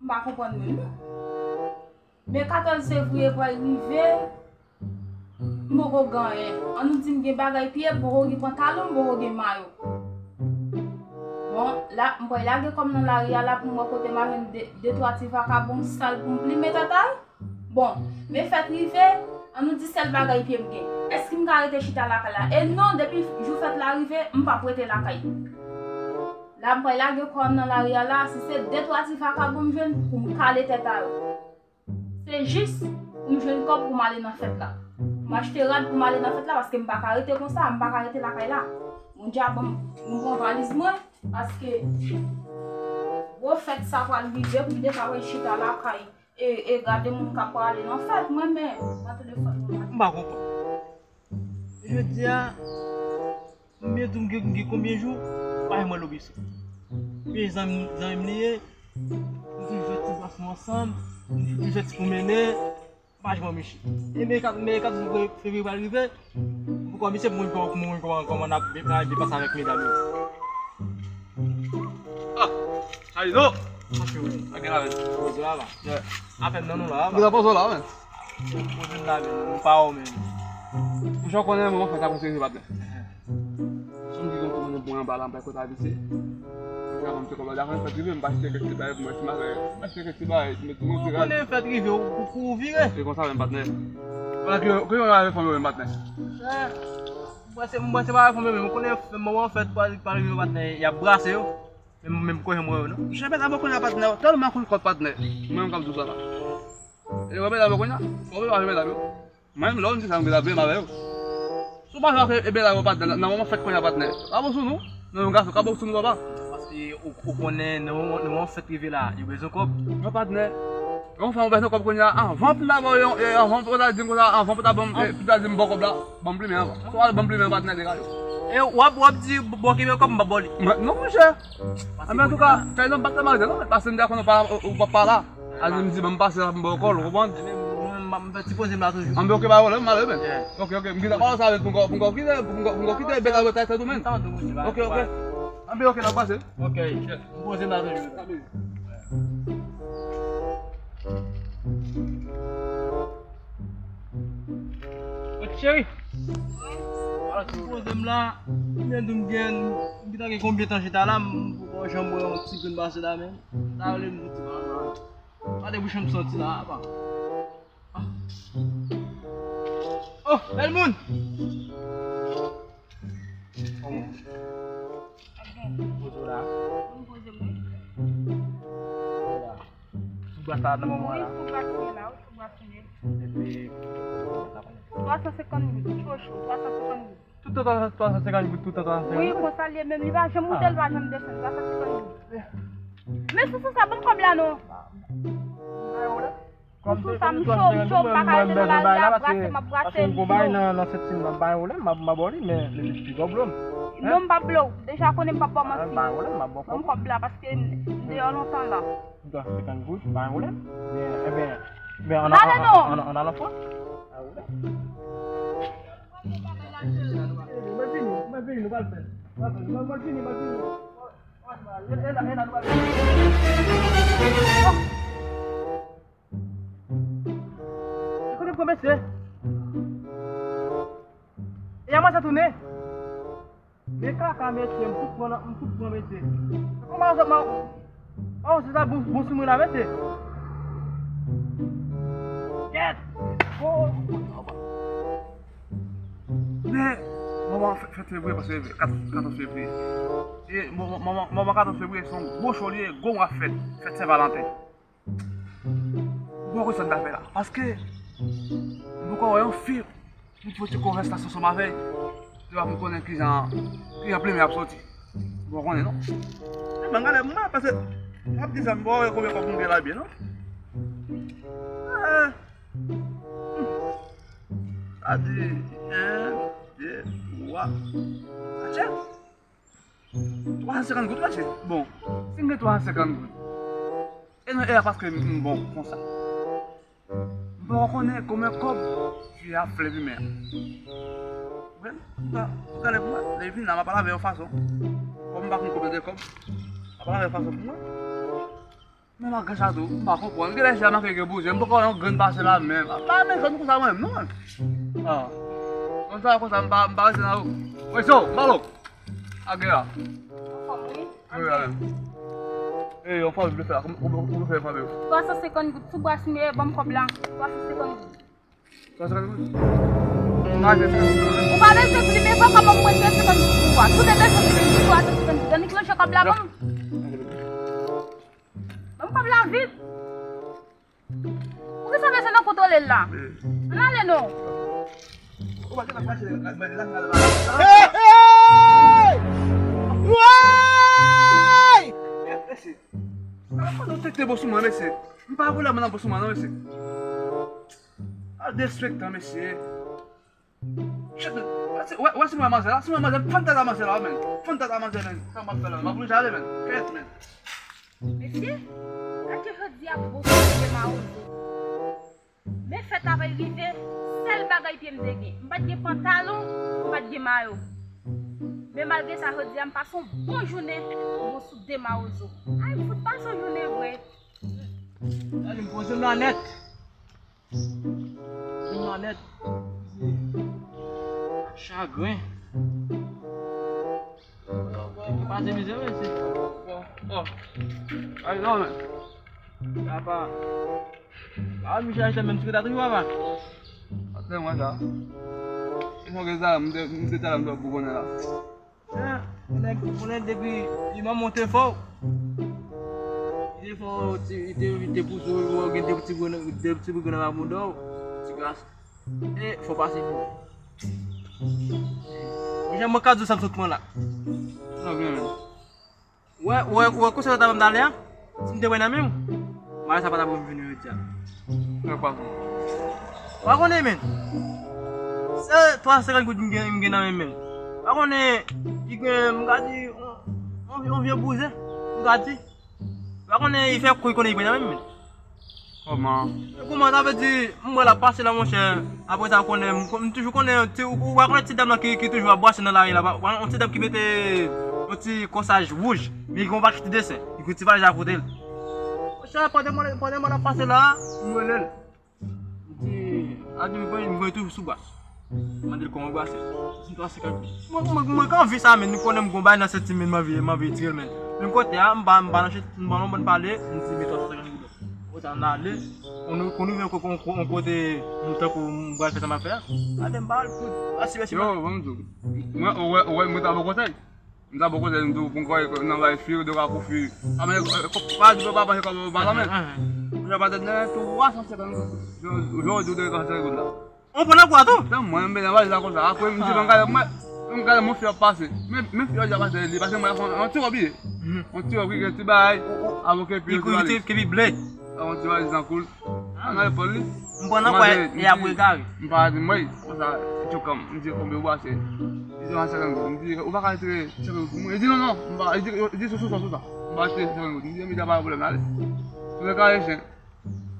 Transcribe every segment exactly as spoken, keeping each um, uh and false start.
M pa konprann menm non. Men katòz fevriye pral rive, m poko gen anyen. An nou di m gen bagay pye, m poko gen pantalon, m poko gen mayo. Bon, la, m pral lage kò m nan lari a la pou m wè kote m a jwenn de, de twa ti vakabon sal pou m plimen tèt a yo. Bon, men fèt rive, an nou di sèl bagay pye m gen. Èske m ka rete chita lakay la? E non, depi jou fèt la rive, m p ap rete lakay. La, m pral lage kò m nan lari a la, si se de twa ti vakabon m jwenn pou m kale tèt a yo. Se jis pou m jwenn kòb pou m ale nan fèt la. Pou m achte rad pou m ale nan fèt la, paske m pa ka rete konsa, m pa ka rete lakay la. Bondye a ban m, m pran valiz mwen, paske gwo fèt sa pral rive pou m te ka wè chita lakay. E, e gade moun k ap prale nan fèt, mwen menm, nan telefòn mwen. M pa konprann. Jodi a, m byen di w m gen, m gen konbyen jou, m pa janm wè Lobiso. Men zanmi, zanmi m li ye, nou toujou fè ti bwasyon ansanm, nou toujou fè ti pwomennen, m pa janm wè misye. E men kat, men kat fevriye pral rive, m poko wè misye pou mwen, pou mwen, kòman, kòman n ap byen, n ap byen pase avèk medam yo. Ah! Chalino! Sa gen la, men. Poze la, la. Yeah. Apèn nan nou la, la. Poze la, poze la, men. Poze la, men. Nou pa ou, men. Ou jan konnen, mwen, fè sa pou sezi, patnè. Son ki konn konnen bon anba la, m pa kote abite. Mwen, mwen, te kòb la, dakò, fè prive, m pa achte kèk ti bagay pou mwen, ti bagay. M achte kèk ti bagay, ti mèt, ti mèt, ti rad. Ou konnen fè prive, ou, ou, ou vire. E konsa, men, patnè. Wala, ki, ki yon la, fanmi, men, patnè. Mwen se, mwen se pa fanmi, men mwen konnen moman fèt pa, pa rive patnè, y ap brase yo. Men, men mwen konnen mwen yo, non. Jan mèt la mwen konnen patnè, tèlman kout kòt patnè. Mwen menm k ap di w sa la. E wè mèt la mwen konnen, wè mèt la mwen konnen. Mwen menm lè w di sa, mwen mèt la vle m avè yo. Si w pa fè e mèt la yo patnè, nan moman fèt konnen patnè. Pa bon sou nou, nan yon gason, ka bon sou nou papa. Paske ou, ou konnen, nan moman, nan moman fèt rive la, yo bezwen kòb. Non patnè. Yon fanm ou bezwen kòb kounye a, anvan pou ta ba w yon, e, anvan pou ta di m konsa, anvan pou ta ban m, e, pou ta di m ba w kòb la, ban m plimen an. Swa ban m plimen an patnè dega yo. E w ap, w ap di, bon, kenbe kòb m pa ba w li. Mwen, non, monchè. Anben, antouka, fè yon bat la mari, non, paske m te konn ou pa, ou, ou pa, pa la. A di m di, ban m pase la pou m ba w kòb, ou konprann? Anben, m, m, m fè ti poze m la toujou. Anben, oke, pa pwoblèm, m ale, men. Yeah. Oke, oke, m gentan pale sa avèk pou m, pou m kite, pou m, pou m kite, bèl avèk tèt ou, men. Oke, oke. Anben, oke, n ap pase. Oke, m poze m la toujou. Kot cheri? Alò, si w poze m la, men di m gen, m gentan gen konbyen tan chita la, m poko janm wè yon ti grenn pase la menm. Sa vle m di ti pale la. Gade bouch m santi la, apa. Ah. Oh, bèl moun! Kòman? Poze w la. Poze m, wi. Sou bras la nan moman la. Wi, sou bras mwen la, wi, sou bras mwen. Epi, twa san senkant goud, cho cho, twa san senkant goud. Tout tan twa san senkant goud, tout tan twa san senkant goud. Wi, konsa l ye menm, li pa janm moute, li pa janm desann, twa san senkant goud. Men sou, sou sa, ban m kòb la non. Sou sa, m cho, m cho, m pa ka rete nan lari a, brase, m ap brase, m cho. Paske m konn bay nan, nan sèt sim nan, bay ou la, m ap, m ap ba w li, men li pi gwo blo m. Non, m p ap blo w. Deja konnen m p ap ba w manti. Ban m kòb la, paske m deyò lontan la. Twa san senkant goud, pa gen pwoblèm. Men, enben, men, ann, ann, ann, ann, ann al anfòm. Mwen vini, mwen vini, nou pral fè. Nou pral fè. Mwen, mwen vini, mwen vini. E la, e la, nou pral fè. E kote m pran mesye? E a mwen sa tounen? Men kaka mesye, m fout pran, m fout pran mesye. Kòman sa, ma, oh, se sa bon, bon sou mwen la, mesye. Kèt! Oh! Men, moman fèt, fèt fevriye, paske kat, katòz fevriye. E moman, moman, moman katòz fevriye, se yon gwo cho li ye, gwo mwa fèt, fèt Sen Valanten. Bon, konsa n ta fè la. Paske, m poko wè yon fi, m foti konvèsasyon ansanm avè l. Se pa pou m konnen kijan, kijan plimen ap soti. Bon, konnen non. E ban gade, mwen, paske, m ap di sa, m poko wè konbyen kòb m gen la byen, non. Eh. Sa di, en, de, twa. Atchè. Twa san senkant goud, mesye. Bon, si m gen twa san senkant goud, e nan e a paske m, m bon konsa. M poko konnen konbyen kòb fi a fle plimen an. Bon, m ta, m ta lè pou mwen, lè vin la, m ap pale avè yon fason. Kòm m pa konn konbyen de kòb, m ap pale avè yon fason pou mwen. Men malgre sa tou, m pa konprann. Gen lè si a make gen bouzen, m poko wè yon grenn pase la menm. A pa men grenn konsa mwen menm, non. Ah. Konsa, konsa, m pa, m pa rete nan yo. Wè, so, m pa lòk. Age la. Anfòm, wi. Wi, la menm. E, yon fwa, m vle fè la. Ou, ou, ou vle fè yon fwa, menm. Twa san senkant goud sou bras mwen, ban m kòb la. Twa san senkant goud. Twa san senkant goud? Ou pa bezwen pli, men fò kòman mwen te senkant goud pou ou a. Tou de bezwen pli, twa san senkant goud. Annik lonje kòb la, ban m. Ban m kòb la vit. Poukisa mesye nan kontwole l la? Ann ale non. Hey, hey! Woy! Mesye, pa fè nou tete bon sou mwen, mesye. M pa vle mwen nan bon sou mwen, non, mesye. A derespektan, mesye. Chèt, wè, wè, wè, si mwen manzè la, si mwen manzè, fann tèt a manzè la, men. Fann tèt a manzè, men. Sa m ap fè la, m ap bouje ale, men. Kèt, men. Mesye, gade jodi a pou bò kote de mawozo. Men fèt la pral rive, sèl bagay pye m te gen. M pa t gen pantalon, m pa t gen mayo. Men malgre sa, jodi a, m pase yon bon jounen, bon sou de mawozo. Ay, m fout pase yon jounen vre. Gade, m poze m la nèt. Vin nan nèt. Chagren. Ki pase mizè, mesye. Oh. Ay, non, men. Papa. Ah, Michel, Michel, menm ti kota toujou, papa. Atè mwen sa. E sa gen sa, m te, m te talè m dwe pou konnen la. Hein, konnen, konnen depi li manman w te fè w. Li te fè w, ti, li te, li te pouse w, gen de ti bri, de ti bri nan bouda w. Ti gras. E, fò pase pou. Jan mwen ka di w sa m sot pran la. Sa byen, men. Wè, wè, wè, konsèy sa ta ban m talè a. Si m te wè nan men w, bagay sa pa ta pou vin jodi a. Sa k pase? Pa konnen, men. Se twa san senkant goud m gen, m gen nan men m, men. Pa konnen, li gen, m ka di, on, on, on vye bouzen, m ka di. Pa konnen, li fè kou, li konnen li pran nan men m, men. Kòman? E kòman, sa vle di, m wè l ap pase la, monchè. Apre sa, ou konnen, m, m toujou konnen, ti, ou, ou pa konnen ti dam nan ki, ki toujou ap brase nan lari la, pa, pa, yon ti dam ki mete yon ti kòsaj wouj, men ki gen yon pakèt ti desen, li gen yon ti valiz akote l. Monchè, pandan mwen, pandan mwen ap pase la, m rele l. M di, a di, m voye, m voye toujou sou bas. M mande l kòman l brase. Li di m twa san senkant. Mwen, mwen, mwen gen anvi sa, men nou konnen m gen yon bagay nan senti m, men m anvi, m anvi tire l, men. Men kote a, m pa, m pa nan chit, m pa nan bòn pale, m di, men twa san senkant goud. Kote a, m ale, konnen, konnen yon kote, yon kote, m tankou m pral fè sa m ap fè a. Gade m ba l kout, asire, asire. Yo, ban m di w. Mwen, ou wè, ou wè, mwen ta bon konsèy. M ta bon konsèy, m di w, pou m kwè nan bay fi, de ka pou fi. A, men, pa di w pa panse kòb yo pa la, men. Ou jan pa tèt nan twa san senkant goud. Jan, jan w di w de ka senkant goud la. On pran nan kwa tou? Tan mwen, m nan valiz la konsa. Apre, m di, ban m gade, mwen, m gade, mon fi ap pase. Men, men fi yo di ap pase, li pase, mwen, on ti wòb li ye. On ti wòb ki gen ti bagay, avoka, epi yon ti valiz. Ki pi ble. Yon ti valiz nan kou l. An nan epòl li. M pran nan kwa e ap regare. M pa di, mwen, konsa, tchoukanm, m di, konbyen ou pase? Li di, an senkant goud. M di, ou pa ka retire senkant goud pou mwen? Li di, non, non, m pa, li di, li di, sou, sou, sou, sou sa. M pa retire senkant goud. M di, medya pa gen pwoblèm, ale. Sou se kare chen.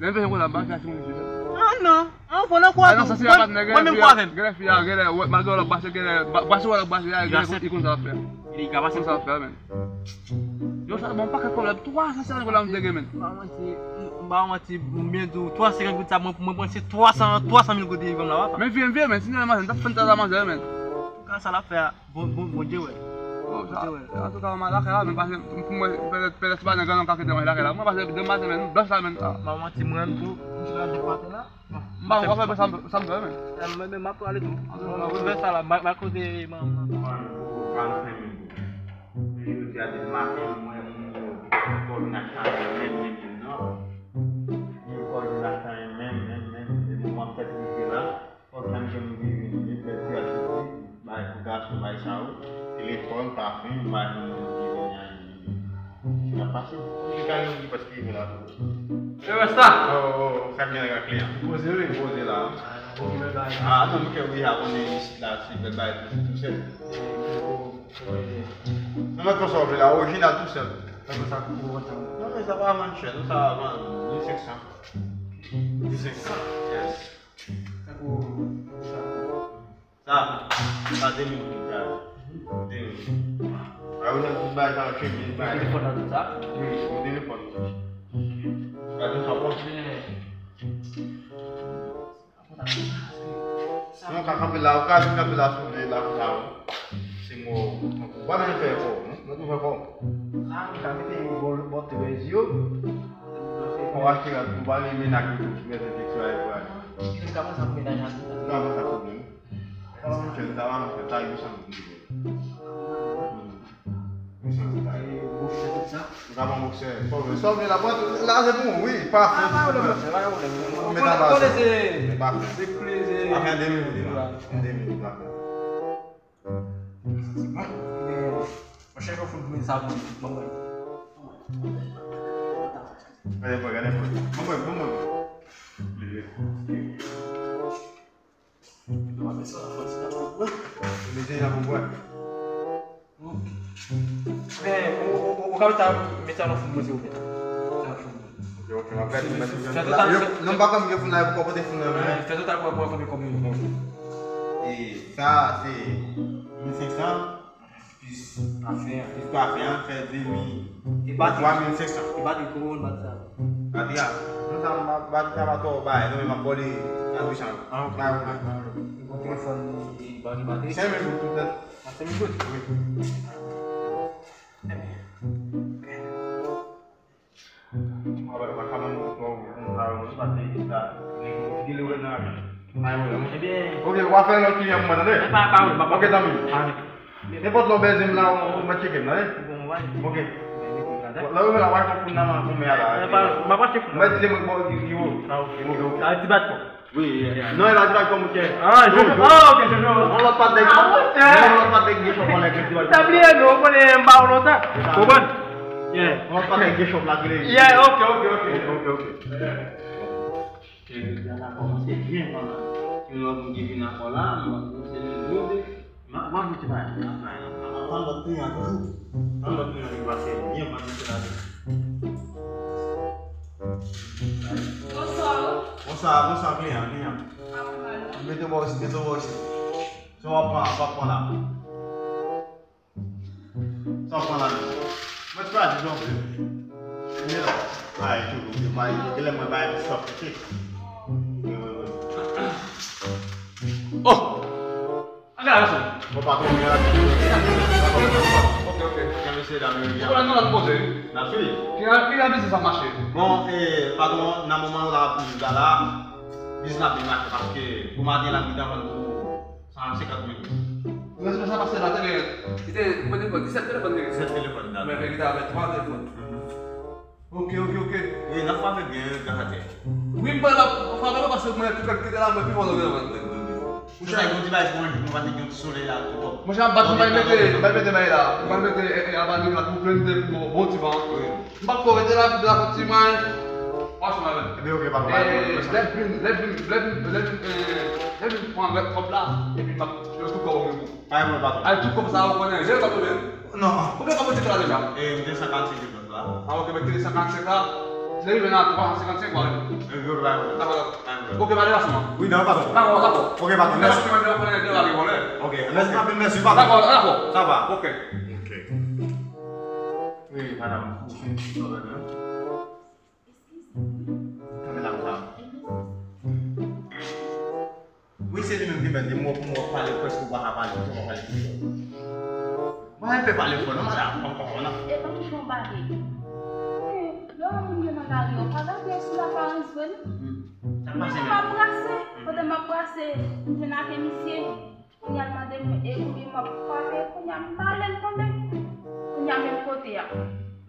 Lè m fè jen konsa, m pa fè aksyon, mesye. Ah, non. Ah, ou pran nan kwa tou. Mwen menm kwa avè m. Gen lè fi a, gen lè, wè, malgre w ap brase, gen lè, brase w ap brase a, gen lè, li konn sa l ap fè. Li ka pase konsa l ap fè, men. Yo, sa ban m pakèt pwoblèm. Twa san senkant goud la m te gen, men. M pa manti, m pa manti, m byen di w, twa san senkant goud sa, mwen, mwen pran se twa san, twa san mil goud li ban m la, papa. Men vye, vye, men, si nou nan manzè, m t ap fè n ta la manzè, men. Ka sa l ap fè a, bon, bon, Bondye wè. Bon, sa, Bondye wè. Antouka, mwen lakay la, men pase, pou mwen, pètèt, pètèt se pa nan gran nonm ka kite mwen lakay la. Mwen pase, demen pase, men, blanch la, men, ah. M pa manti, mwen menm tou, m ti la de maten la. M pa wè sa m, sa m fè, men. Eh, men, men, m ap prale tou. Mwen fè sa la, m a, m a koze manman. Jodi a de maten, mwen, mwen, mwen, kò vin ak sa, menm, menm, menm, non. Mwen kò vin ak sa, menm, menm, menm, e moman fèt rive la. Fòk janm gen moun ki vin, vin fè ti aksyon, bay pou gason, bay sa yo. Telefòn, pafen, bay moun ki vin a. Sa pase. Ki kay moun ki prèske rive la tou. E rès la? Oh, oh, oh, sa gen ak kliyan. Poze, wi. Poze la. Ah, non, m kè wi, a konnen isit la, se bèl bagay tou, tou sèl. Nan mèt konsa w vle la, orijinal tou sèl. Sa konsa pou ou vann sa. Non, men sa pa vann chè, non, sa vann mil senk san. Mil senk san? Yes. Sa, sa de mil goud, sa. De mil. A, ou nan tout bagay sa, chemiz, bagay. Telefòn nan tout sa? Wi, yon telefòn. Gade sa bon. Non, ka kanpe la, ou ka vin kanpe la sou li la konsa. Se mò. Ou pa menm fè kò, non? Mwen tou fè kò. Sa, ou ka mete bò, bò trèz yo. Ou achte rad, ou pa gen mennaj ou tou, mete fiks la, e vre. Ou ka pran sa pou mennaj la tou. Ou ka pran sa pou mennaj. Sa pa manke, sa pa manke, sa wi san goud. Wi san goud. Boksè tout sa. Ou ka pran boksè. Sòv, sòv la, pran la, se pou ou, wi, pafè. Ah, pa pwoblèm, monchè, pa pwoblèm. Ou met anba. Konnen se, se kle, se. Apre de minit la. An de minit la. Monchè, yo fout mil sa pou mwen. Gade mwen, gade mwen. Mwen, mwen, mwen. Mete la pou bwè. Men, ou, ou, ou, ou ka mete, mete a nan foun mwen, silvouplè. Ok, ok, m ap gade, m ap gade. Fè total, yo, fè, non, m pa konn gen foun la, pou konpote foun nan, men. Fè total pou, pou konbyen, konbyen. E sa, se mil senk san. Plis pafen an. Plis pafen an, fè de mil. E batri? Twa mil senk san. E batri, kòman batri sa? Batri a? Non, sa, ma, batri sa pa twò bay, non, men m ap vòlè nan bouch an. Ah, ok. Bay, bay, bay. Yon telefòn, e, batri, batri. Senk mil goud tout nèt. Ah, senk mil goud? Wi. Ebyen. Mwen pa, pa ka ban nou yon, yon, yon, yon, paske sa, nèg yo, ki lè w nan lari. Ebyen. Ok, w a fè lòt kliyan pou mwen, tande? E pa, pa, pa, pa. Ok, tanmi. Nenpòt lè w bezwen m la, w, w mèt tcheke m, tande? Ok. Lè w rive la, w achte foun nan men, men a la. E pa, m ap achte foun nan. Mwen di se mwen ki ba w ki, ki wo. Ah, ok. Ok, ok. Sa ti bat kò. Wi, non, e la di bay kòm ou kè. Ah, Jojo. Ah, ok, Jojo. On lòt patnè. Ah, monchè. On lòt patnè gen chòp anlè ki di bay. Tabliye non, konnen m ba w lontan. Konprann? Yeah. On lòt patnè gen chòp la ki le. Yeah, ok, ok, ok. Ok, ok, ok. Jodi a la kòmanse byen, pandan ki lòt moun ki vin ankò la, lòt moun se nouvo de. Mwen, mwen, mwen, se pa, mwen, mwen, mwen, mwen, lòt kliyan toujou. Mwen, lòt kliyan ki pase byen, mwen, se la. Bonswa. Bonswa, bonswa, kliyan, kliyan. Mete bò isi, mete bò isi. Se w ap pran, w ap pran la. Sa w pran la menm? Mwen ti pa di non pli. Ebyen, bay toujou, bay, genlè mwen bay plis lòt kote. Wi, wi, wi. Oh! An gade sa. Bon, patwon, men la. Ok, ok. Gen mesye dam yo, gen. Ou konnen nou la poze, wi. N ap swiv. Ki, ki jan biznis ap mache? Bon, e, patwon, nan moman yo la ap viv la, la, biznis la ap byen mache paske pou maten la, m te vann pou san senkant mil goud. Ou wè sa pase la, te gen, li te, konbyen telefòn? Disèt telefòn te gen. Disèt telefòn, dakò. Men, men, li te avè twa telefòn. Mhm. Ok, ok, ok. Wi, n ap frape byen, gras a Dye. Wi, m pral frape paske mwen, tout lè m kite la, mwen pi fò nan telefòn. Ou chay, bon, ti bay pou mwen, nou pa te gen ti solèy la, tou. Monchè, m pa t bay mete, bay mete bay la. M pa t mete, e, e, a bay la pou plen de bon, bon ti van. Wi. M p ap ko rete la, pou la kontinye. Franchman, men. Ebyen, ok, pa pral. Lè vin, lè vin, lè vin, lè vin, eh, lè vin pran rèt kòb la, epi m ap, yo tout kòb ou menm. Pa gen pwoblèm, patwon. Ay, tout kòb sa, ou konnen, jere kòb ou menm. Non. Konbyen kòb ou te fè la deja? E, m te san karannsenk la. Ah, ok, mwen te san karannsenk la. Lè vin a twa san senkannsenk, ou ale. E, yo, pa gen pwoblèm. Dakò, dakò. Pa gen pwoblèm. Ok, ba delasman. Wi, non, patwon. Dakò, dakò. Ok, patwon. Mèsi, mèsi, mèsi, patwon. Dakò, dakò. Sa va. Ok. Ok. Wi, madanm, ou fin ti pwoblèm, non? Kanpe la konsa. Wi, se li menm ki mèt li. Mwen, pou mwen pale prèske ou pa ka pale, ou pa pale pi fò. Mwen enpe pale fò, non, madanm, ou pa konprann, non? E pa touche yon bagay. Lè yon moun gen nan lari, ou pa gade sou laparans vre, non. Sa k pase menm? Mwen, m ap brase. Pandan m ap brase, m jwenn ak misye. Kounye a l mande m, e konbyen m ap frape, kounye a m pale l kanmenm. Kounye a menm kote a.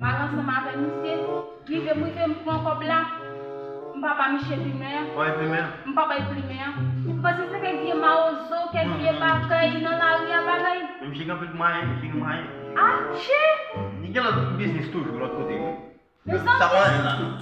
M al ansanm avè misye, rive m rive m pran kòb la. M pa ba misye plimen an. Ou pa bay plimen an? M pa bay plimen an. M panse se kèk vye mawozo, kèk vye bagay nan lari a bagay. Men misye gen anpil mwayen, misye gen mwayen. Atchi! Li gen lòt biznis toujou lòt kote, wi. Mezanmi. Sa pa anyen la, non.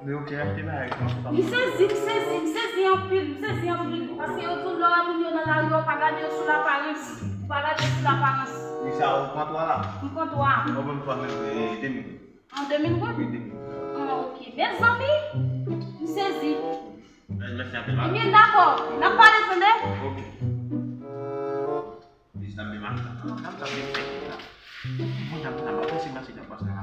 Men ok, achte bagay, kòman se pa. M sezi, m sezi, m sezi anpil, m sezi anpil. Paske yo di w lè w ap vin yo nan lari, ou pa gade yo sou laparans. Ou pa gade yo sou laparans. Wi, sa, ou pran twa la? M pran twa. Ou ban m twa mil, e, de mil. An de mil goud? Wi, de mil. Ah, ok. Mezanmi, m sezi. Mèsi anpil, madam. Ebyen, dakò. N ap pale, tande? Ok. Biznis la byen mache la. Dam sa byen fèt la. Bon, dam sa, m pa panse mache dam pase la.